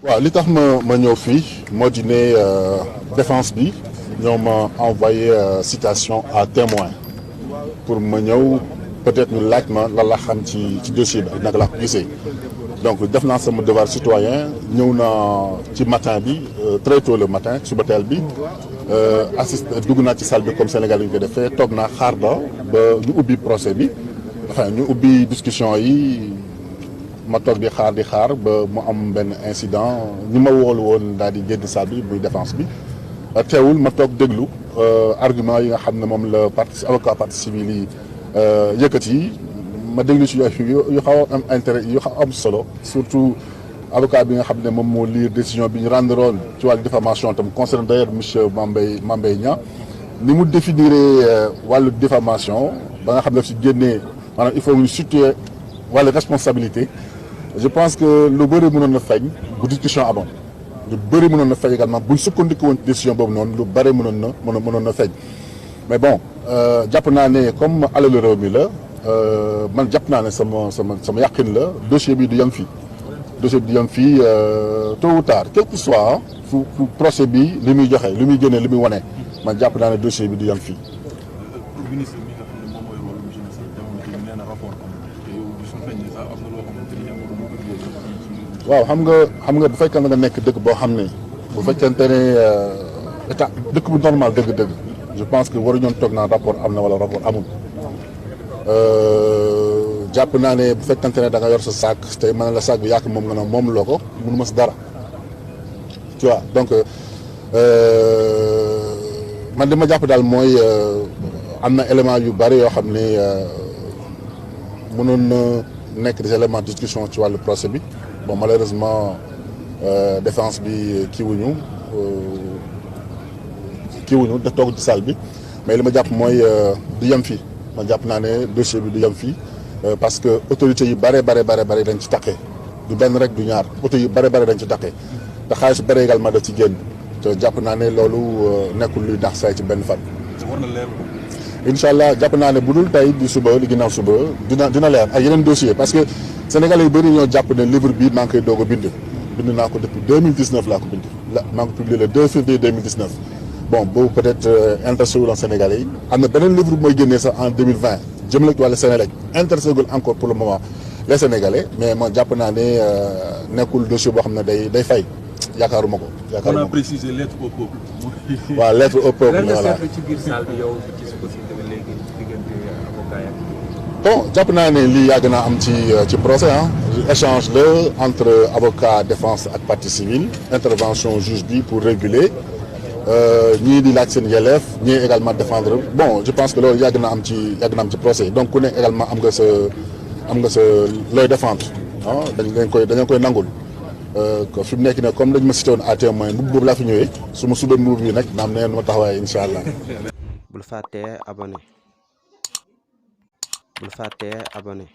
waaw li tax ma ñëw fii moo di ne défense bi ñoo ma envoyé citation à témoin pour ma ñëw peut-être ñu laaj ma lan la xam ci dossier bi ak naka laa ko gisee donc def naa sama devoir citoyen ñëw naa ci matin bi très tôt le matin suba teel bi dugg naa ci salle bi comme Sénégal yi ñu ko defee toog naa xaar ba ñu ubbi procès bi enfin ñu ubbi discussion yi. ma toog di xaar ba mu am benn incident ñi ma woolu woon daal di génn salle bi muy défense bi teewul ma toog déglu argument yi nga xam ne moom la avocat partie civile yi yëkkati ma déglu ci yu xaw a am intérêt yu xaw am solo surtout avocat bi nga xam ne moom moo lire décision bi ñu renderoon ci wàllu diffamation tam concerne d'ailleurs monsieur Mame Mbaye Niang ni mu définir wàllu diffamation ba nga xam ne daf ci génnee maanaam il faut ñu situer wàllu responsabilité je pense que lu bëri mënoon na feeñ bu discussion amoon lu bëri mënoon na feeñ également buñ sukkandiku woon décision boobu noonu lu bëri mënoon na feeñ mais bon jàpp naa ne comme alalu réew mi la man jàpp naa ne sama yàqin la dossier bi du yem fii tôt ou tard quel que soit fu procès bi li muy joxe li muy génnee li muy wane man jàpp naa ne dossier bi du yem fii. waaw xam nga bu fekkee nga nekk dëkk boo xam ne bu fekkente ne état dëkk bu normal dëgg-dëgg je pense que waruñoon toog naa rapport am na wala rapport amul jàpp naa ne bu fekkente ne da nga yor sa sac tey mën na la sac bi yàq moom nga ne moom loo ko mënu ma si dara tu vois donc man li ma jàpp daal mooy am na élément yu bari yoo xam ne mënoon na nekk des éléments de discussion ci wàllu procès bi bon malheureusement défense bi kiiwuñu da toog ci salle bi mais li ma jàpp mooy du yem fii ma jàpp naa ne dossier bi du yem fii parce que autorités yi bare dañ ci taqee du benn rek du ñaar autorités yi bare dañ ci taqee te xaalis bare également daf ci génn te jàpp naa ne loolu nekkul luy nax saay ci benn fan. incha allah jàpp naa ne bu dul tey di suba li ginnaaw suba dina leer ak yeneen dossier parce que sénégalais yu bëri ñoo jàpp ne livre bii maa ngi koy doog a bind naa ko depuis 2019 laa ko bind maa ngi publié le 2 février 2019 bon boobu peut-être intéressé wul sénégalais yi am na beneen livre bu mooy génnee sax en 2020 jëmale ci wàllu Sénélec intéressé gul encore pour le moment les sénégalais mais man jàpp naa ne nekkul dossier boo xam ne day fay yaakaaruma ko. on a précisé lettre au peuple. waaw lettre au peuple voilà. bon jàpp naa ne lii yàgg naa am ci procès échange la entre avocat défense ak partie civile intervention juge bi pour réguler ñii di laaj seen yelleef ñii également défendre bon je pense que loolu yàgg na am ci procès donc ku ne également am nga sa looy défendre dañu koy nangul fi mu nekk ne comme dañ ma cité woon à témoin mbubb boobu laa fi ñëwee su ma sudee mbubb bi nag naam neen ma taxawaay incha allah. bul fàttee abonné bul fàttee abonné